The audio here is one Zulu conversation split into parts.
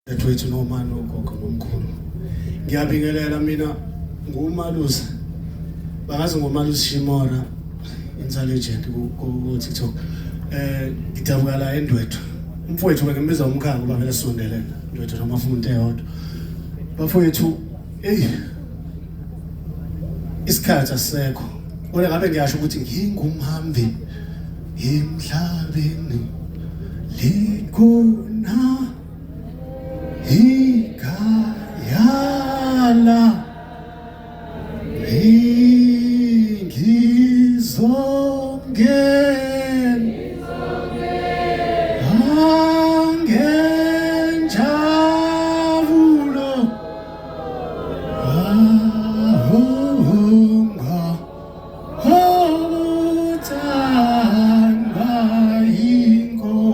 Dadewethu nomani nogogo nomkhulu. Ngiyabingelela mina nguMalusi. Bangazi ngoMalusi Shimora intelligent ku TikTok. Eh ngidabuka la eNdwedwe. Umfowethu bengimbiza umkhaya ngoba vele sisondelene. Ndwedwe noma fumuntu eyodwa. Bafowethu hey isikhathi asisekho. Kodwa ngabe ngiyasho ukuthi ngingumhambi emhlabeni likhona Ikayala ngizongena angenjabulo ahunga okuthandwa yinkosi.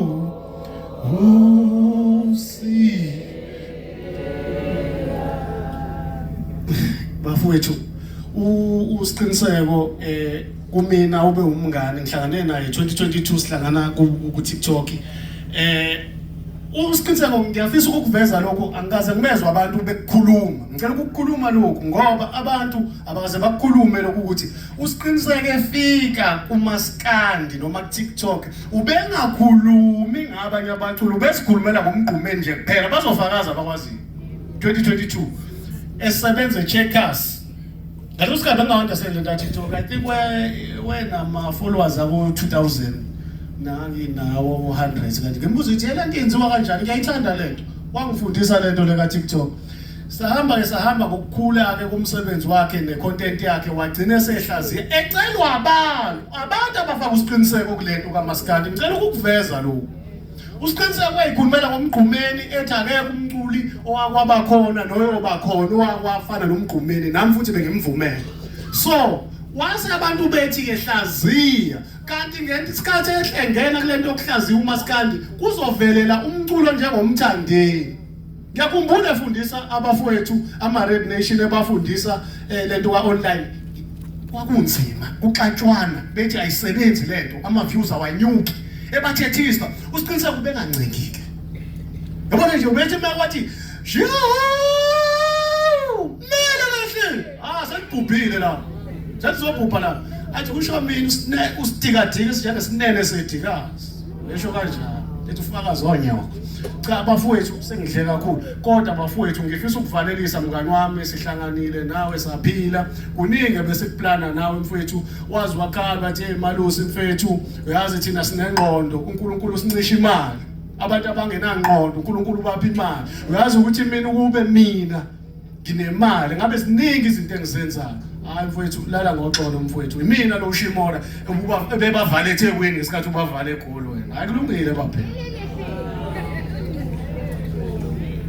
Bafowethu uSiqiniseko eh kumina ube umngane ngihlangane naye 2022 sihlangana ku TikTok eh uSiqiniseko ngiyafisa ukukuveza lokho angikaze ngimezwe abantu bekukhuluma ngicela ukukhuluma lokhu ngoba abantu abakaze bakukhulume lokhu ukuthi uSiqiniseko efika kumaskandi noma kuTikTok ubengakhulumi ngabanye abaculi ubezikhulumela ngomgqumeni nje kuphela bazofakaza abakwaziyo 2022 esebenza eCheckers ngaleso sikhathi benginga-understand lento yaTikTok I think wena ma-followers ako-2000 nanginawo 100 kanti ngimbuza ukuthi le nto yenziwa kanjani ngiyayithanda le nto wangifundisa le nto le ka-TikTok Sahamba ke sahamba ngokukhula ke kumsebenzi wakhe necontent yakhe wagcina esehlaziya ecelwa abantu abantu abafaka usiqiniseko kulento kaMaskandi ngicela ukukuveza lokhu usiqiniseko wayikhulumela ngomgqumeni ethi akekho umculi owakwaba khona noyoba khona owakwafana nomgqumeni nami futhi bengimvumela so wase abantu bethi ke hlaziya kanti ngesikhathi ehlengena kulento yokuhlaziya uMaskandi kuzovelela umculo njengomthandeni Ngiyakhumbula efundisa abafowethu ama Red Nation ebafundisa eh, lento ka online kwakunzima kuxatshwana bethi ayisebenzi lento ama views awanyuki ebathethisa usiqiniseka ubengancengike yabona nje ubethi mekwathi mele kahle ah selibhubhile la selizobhubha la athi kusho mina usidikadika sinjengesinene sedikazi Ngisho kanjalo. Ethi ufakazi onyoko. Cha bafowethu sengidle kakhulu. Kodwa bafowethu ngifisa ukuvalelisa mngani wami sihlanganile nawe saphila. Kuningi besikuplana nawe mfowethu. Wazi wakhala bathi hey malusi mfethu uyazi thina sinengqondo uNkulunkulu usincisha imali. Abantu abangenangqondo uNkulunkulu ubapha imali. Uyazi ukuthi mina ukube mina nginemali ngabe ziningi izinto engizenzayo hayi mfowethu lala ngoxolo mfowethu imina lo ushimora ebebavale eThekwini ngesikhathi ubavale eGoli wena hayi kulungile baphela.